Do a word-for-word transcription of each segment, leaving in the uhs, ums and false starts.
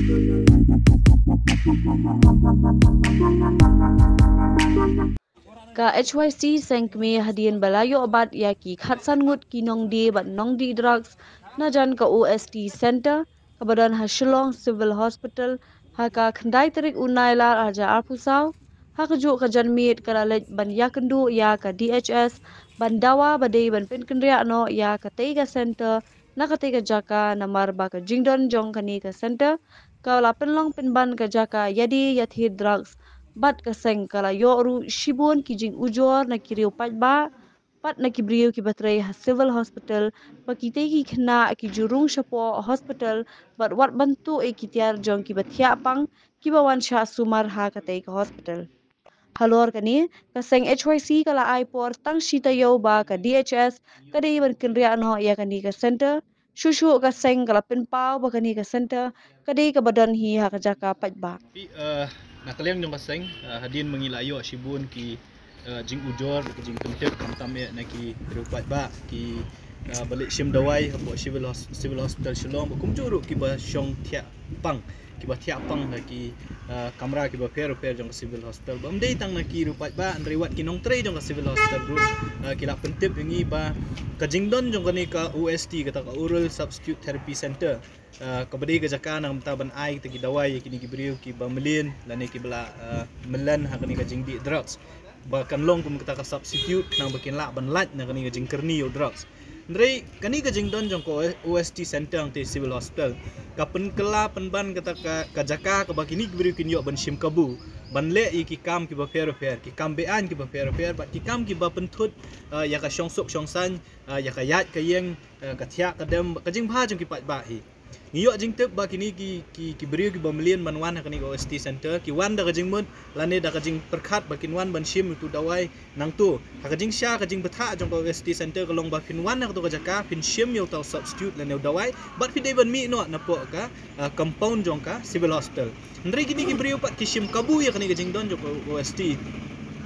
Ka H Y C seng kmie hadien ba la ïoh bat ïa ki khatsan ngut ki nongdie bad nongdih drugs na jan ka O S T Center kaba don ha Shillong Civil Hospital ha ka khyndai tarik u Nailar arhajar arphew saw. Ha kajuh ka janmiet ka la leit ban ïakynduh ïa ka D H S ban dawa ba dei ban pynkynriah noh ïa katei ka center na katei ka jaka namar ba ka jingdon jong kane ka center ka la pynlong pynban ka jaka ïadie ïathied drugs bad ka seng ka la ïoh ruh shibun ki jingujor na ki riew paidbah bad na ki briew kiba trei ha Civil Hospital ba kitei ki khynnah ki ju rung shapoh hospital bad wat ban tuh ïa ki tiar jong kiba thiah pang kiba wan shah sumar ha katei ka hospital. Halor kane, ka seng H Y C ka la ai por tang shi taïew ba ka D H S ka dei ban kynriah noh ïa kane ka center. Shuh shuh ka seng ka la pynpaw ba kane ka center ka dei kaba don hi ha ka jaka paidbah. Pi, eh, na ka liang jong ka seng, eh, hadien ba ngi la ïoh shibun ki, eh, jingujor, ki jingpyntip khamtam eh na ki riew paidbah, ki, eh, ba leit shim dawai hapoh Civil Hos-, Civil Hospital Shillong, ba kumjuh ruh kiba shong thiah pang, kiba thiah pang ha ki, eh, kamra kiba pher pher jong ka Civil Hospital. Ba ym dei tang na ki riew paidbah, hynrei wat ki nongtrei jong ka Civil Hospital ruh, eh, ki la pyntip ïa ngi ba ka jingdon jong kane ka O S T, kata ka Oral Substitute Therapy Center, eh, kaba dei ka jaka na ka bynta ban ai kita ki dawai ïa kine ki briew kiba mlien lane kiba la, eh, mlien ha kane ka jingdih drugs, ba kan long kum kata ka substitute khnang ba kin lah ban lait na kane ka jingkyrni ïa u drugs. Hynrei kane ka jingdon jong ka O S T Center hangtei Civil Hospital ka pynkylla pynban kata ka, ka jaka kaba kine ki briew kin ïoh ban shim kabu ban leh ïa ki kam kiba pher pher, ki kam be-aiñ kiba pher pher bad ki kam kiba pynthut, eh, ïa ka shongsuk shongsaiñ, eh, ïa ka ïaid ka ïeng, eh, ka thiah ka dem, ka jingbha jong ki paidbah hi. Ngi ïoh jingtip ba kine ki, ki, ki briew kiba mlien ban wan ha kane ka O S T Center ki wan da ka jingmut lane da ka jingpyrkhat ba kin wan ban shim ïa utu u dawai. Nangta ha ka jingshisha ka jingbthah jong ka O S T Center ka long ba phin wan ha katu ka jaka phin shim ïa uta u substitute lane u dawai bad phi dei ban mih noh napoh ka, ah, compound jong ka Civil Hospital. Hynrei kine ki briew pat ki shim kabu ïa kane ka jingdon jong ka O S T.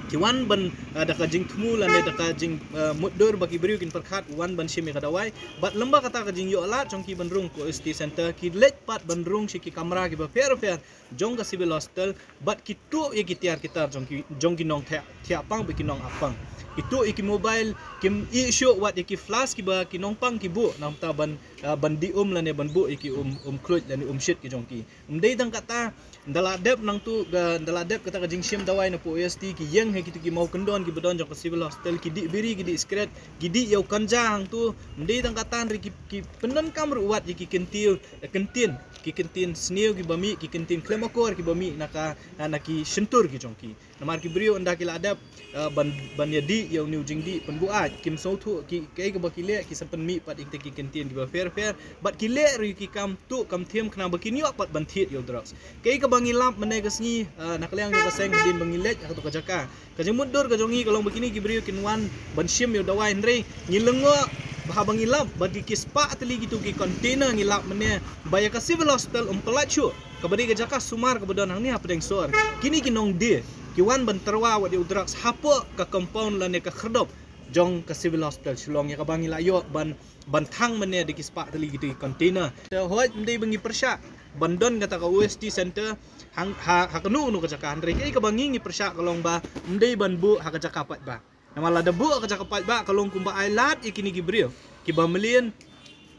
Ki wan ban, ah, da ka jingthmu lane da ka jing, ah, mutdur ba ki briew kin pyrkhat wan ban shim ïa ka dawai. Bad lyngba kata ka jingïoh lad jong ki ban rung ka O S T Center, ki leit pat ban rung sha ki kamra kiba pher pher jong ka Civil Hospital bad ki tuh ïa ki tiar ki tar jong ki, jong ki nongthiah, thiah pang bad ki nongap pang. Ki tuh ïa ki mobile, kim ïeh shuh wat ïa ki flash kiba ki nongpang ki buh na ka bynta ban, ah, ban dih um lane ban buh ïa ki um, um khluit lane um shit ki jong ki. Ym dei tang kata, ynda la dep nangtu ka, ynda la dep kata ka jingshim dawai napoh O S T, ki ïeng ha kitu ki mawkyndon kiba don jong ka Civil Hospital, ki dih biri, ki dih sikret, ki dih ïa u ganja hangtu. Ym dei tang kata, hynrei ki, ki pyndonkam ruh wat ïa ki kyntien, eh, kyntien, ki kyntien sniew kiba mih, ki kyntien khlem akor kiba mih na ka, na, na ki shyntur ki jong ki. Namar ki briew ynda ki la dep, eh, ban, ban ïadih ïa une u jingdih pynbuaid, kim sngewthuh, ki, kaei kaba ki leh, ki sa pynmih pat ïa kita ki kyntien kiba pher pher bad ki leh ruh ïa ki kam tuh kam thiem khnang ba kin ïoh pat ban thied ïa u drugs. Kaei kaba ngi lap mynne ka sngi, eh, na ka liang jong ka seng hadien ba ngi leit ha katu ka jaka, ka jingmutdur ka jong ngi ka long ba kine ki briew kin wan ban shim ïa u dawai, hynrei ngi lyngngoh ba haba ngi lap ba ki, ki spah tylli kitu ki container ngi lap mynne ba ïa ka Civil Hospital ym pynlait shuh. Kaba dei ka jaka sumar kaba don hangne hapdeng sor. Kine ki nongdie ki wan ban tyrwa wat ïa u drugs hapoh ka compound lane ka khyrdop jong ka Civil Hospital Shillong, ïa kaba ngi la ïoh ban, ban thang mynne da ki spah tylli kitu ki container. Te hooid, ym dei ba ngi pyrshah ban don kata ka O S T Center hang, ha, ha kano kano ka jaka, hynrei kaei kaba ngi, ngi pyrshah ka long ba ym dei ban buh ha ka jaka paidbah. Namar lada buh ha ka jaka paidbah ka long kumba ai lad ïa kine ki briew kiba mlien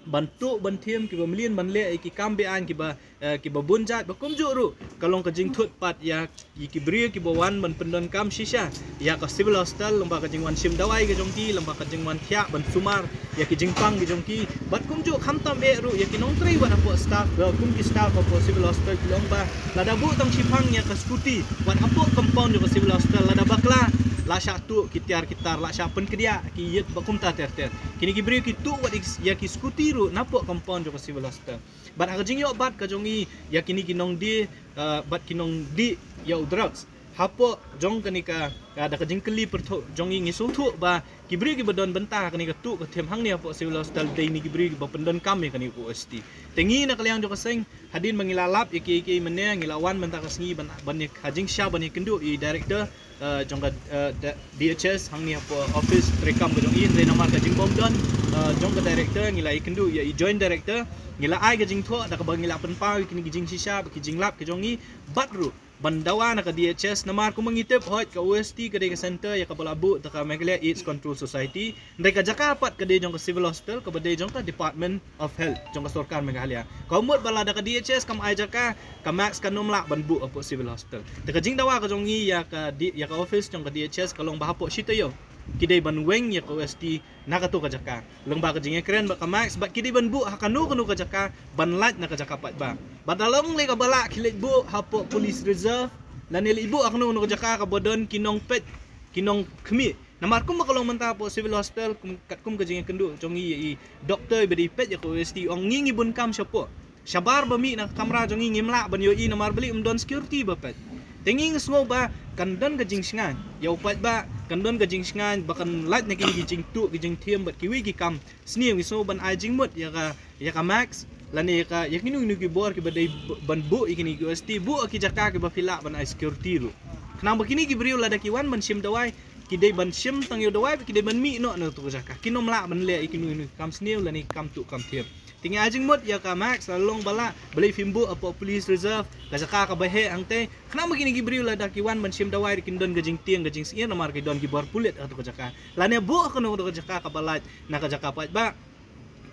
ban tuh ban thiem, kiba mlien ban leh ïa ki kam be-aiñ kiba, eh, kiba bun jait, ba kumjuh ruh ka long ka jingthut pat ïa, ïa ki briew kiba wan ban pyndonkam shisha ïa ka Civil Hospital lyngba ka jingwan shim dawai ka jong ki, lyngba ka jingwan thiah ban sumar ïa ki jingpang ki jong ki. Bad kumjuh khamtam eh ruh ïa ki nongtrei wat hapoh staff, eh, kum ki staff hapoh Civil Hospital ki long ba lada buh tang shiphang ïa ka scooty wat hapoh compound jong ka Civil Hospital, lada bakla la shah tuh ki tiar ki tar, la shah pynkdiah ki ïit ba kumta ter ter. Kine ki briew ki tuh wat ïa ki scooty ruh napoh compound jong ka Civil Hospital. Bad ha ka jingïoh bat ka jong ngi ïa kine ki nongdie, eh, bad ki nongdih ïa u drugs hapoh jong kane ka, eh, da ka jingkylli pyrthuh jong ngi, ngi sngewthuh ba ki briew kiba don bynta ha kane ka tuh ka thiem hangne hapoh Civil Hospital dei ne ki briew kiba pyndonkam ïa kane ka O S T. Te ngi na ka liang jong ka seng hadien ba ngi la lap ïa kiei kiei mynne, ngi la wan mynta ka sngi ban, ban ïa, ha jingshisha ban ïakynduh ïa i director, eh, jong ka, eh, D-, D H S hangne hapoh office treikam ka jong i, hynrei namar ka jingbym don, uh, jong ka director, ngi la ïakynduh ïa i joint director, ngi la ai ka jingthoh da kaba ngi la pynpaw ïa kine ki jingshisha bad ki jinglap ki jong ngi, bad ruh ban dawa na ka D H S, namar kumba ngi tip hooid ka O S T ka dei ka center ïa kaba la buh da ka Meghalaya AIDS Control Society, hynrei ka jaka pat ka dei jong ka Civil Hospital kaba dei jong ka Department of Health jong ka sorkar Meghalaya. Ka mut ba lada ka D H S kam ai jaka, ka Max kan ym lah ban buh hapoh Civil Hospital. Te ka jingdawa ka jong ngi ïa ka di-, ïa ka office jong ka D H S ka long ba hapoh shi taïew ki dei ban weng ïa ka O S T na kato ka jaka. Lyngba ka jingïakren bad ka Max bad ki dei ban buh ha kano kano ka jaka ban lait na ka jaka paidbah. Bad da long lei kaba lah ki leit buh hapoh Police Reserve lane leit buh ha kano kano ka jaka kaba don ki nongpeit, ki nongkhmih. Namar kumba ka long mynta hapoh Civil Hospital, kum, katkum ka jingïakynduh jong ngi ïa i doktor iba dei peit ïa ka O S T, ong ngi ngi bun kam shapoh. Shabar ba mih na ka kamra jong ngi ngim lah ban ïohi namar balei, ym don security ba peit. Te ngi ngi sngew ba kan don ka jingshngaiñ ïa u paidbah, kan don ka jingshngaiñ ba kan lait na kine ki jingtuh ki jingthiam bad kiwei ki kam sniew. Ngi sngew ban ai jingmut ïa ka, ïa ka Max lane ïa ka, ïa kino kino ki bor kiba dei b-, ban buh ïa kine ki O S T, buh ïa ki jaka kiba phi lah ban ai security ruh. Khnang ba kine ki briew lada ki wan ban shim dawai, ki dei ban shim tang ïa u dawai bad ki dei ban mih noh na kato ka jaka. Kin ym lah ban leh ïa kino kino ki kam sniew lane ki kam tuh kam thiam. Te ngi ai jingmut ïa ka Max, la long ba lah, balei phim buh hapoh Police Reserve, ka jaka kaba heh hangtei. Khnang ba kine ki briew lada ki wan ban shim dawai ruh kin don ka jingtieng ka jingsngewsih namar ki don ki bor pulit ha kato ka jaka. Lane buh ha kano kano ka jaka kaba lait na ka jaka paidbah,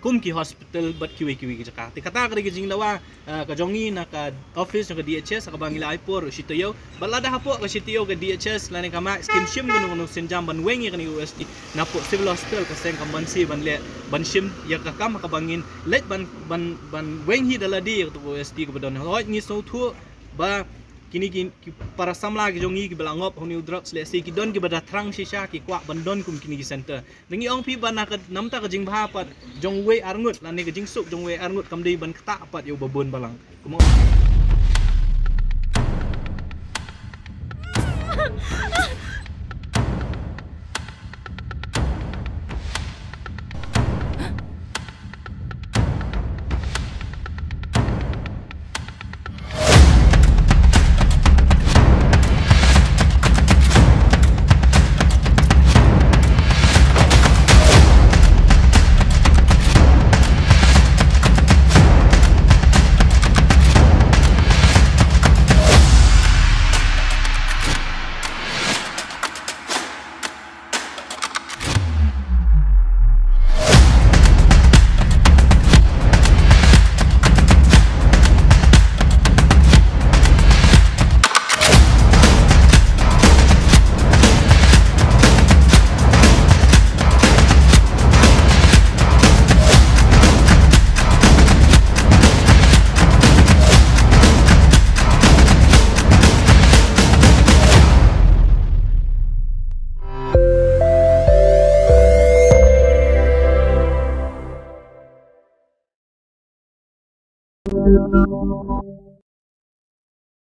kum ki hospital bad kiwei kiwei ki jaka. Te kata ka dei ka jingdawa, ah, ka jong ngi na ka office jong ka D H S ha kaba ngi la ai por shi taïew. Bad lada hapoh ka shi taïew ka D H S lane ka Max kim shim kano kano sienjam ban weng ïa kane ka O S T na hapoh Civil Hospital, ka seng kam banse ban leh ban shim ïa ka kam ha kaba ngin leit ban, ban, ban weng hi da lade ïa kato ka O S T kaba don. Hooid ngi sngewthuh ba kine ki, ki para samla ki jong ngi kiba la ngop ha une u drugs lehse ki don kiba da thrang shisha, ki kwah ban don kum kine ki center. Te ngi ong phi ba na ka, na bynta ka jingbha pat jong uwei arngut lane ka jingsuk jong uwei arngut kam dei ban ktah pat ïa uba bun balang. Kumno?